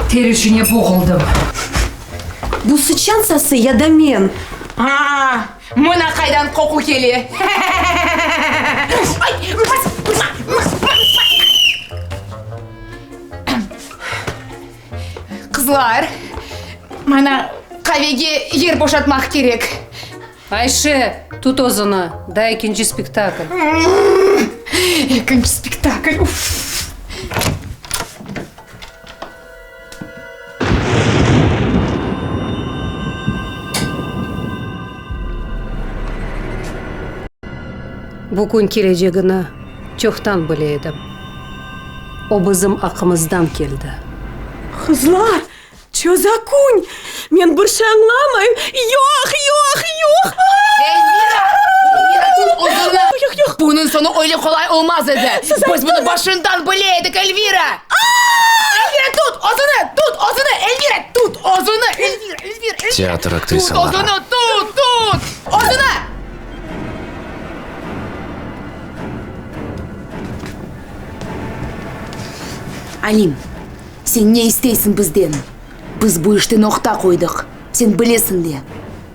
Ter içine boğuldım. Bu sıçan sası ya da men? A-a, mına qaydan qoqu kele! Qızlar, mana qavege yer boşatmaq kerek. Ayşe, tut özüni, daa ekinci spektakl. Ekinci spektakl, uff! Bu kün kelecegini çoqtan bile edim. O bizim aqımızdan keldi. Qızlar, çöz a kün! Men bir şey añlamayım! Yoq, yoq, yoq! Elvira! Elvira, tut özüni! Yoq, yoq! Bunıñ soñu öyle qolay olmaz edi. Biz bunı başından bile edik, Elvira! Elvira, tut özüni! Tut özüni! Elvira, tut özüni! Elvira, Elvira, Elvira! Teatr aktrisaları. Tut özüni, tut, tut! Özüni! Alim, sen ne isteysiñ bizden? Biz bu işte noqta qoydıq, sen bilesiñ de.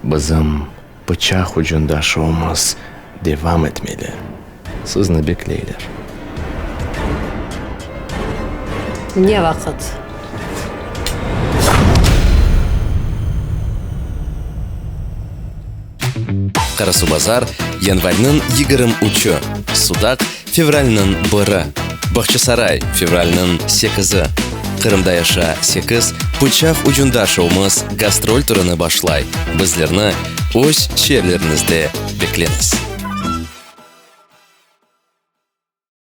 Bizim Pıçaq ucunda şoumız devam etmeli. Sizni bekleyler. Ne vaqıt? Qarasuvbazar, yanvarniñ 23-i, Sudaq, fevralniñ biri, Bağçasaray, fevralniñ sekizi, Qırımda yaşa sekiz, Pıçaq ucunda şoumız gastrol turını başlay. Bizlerni öz şeerleriñizde beklemiz!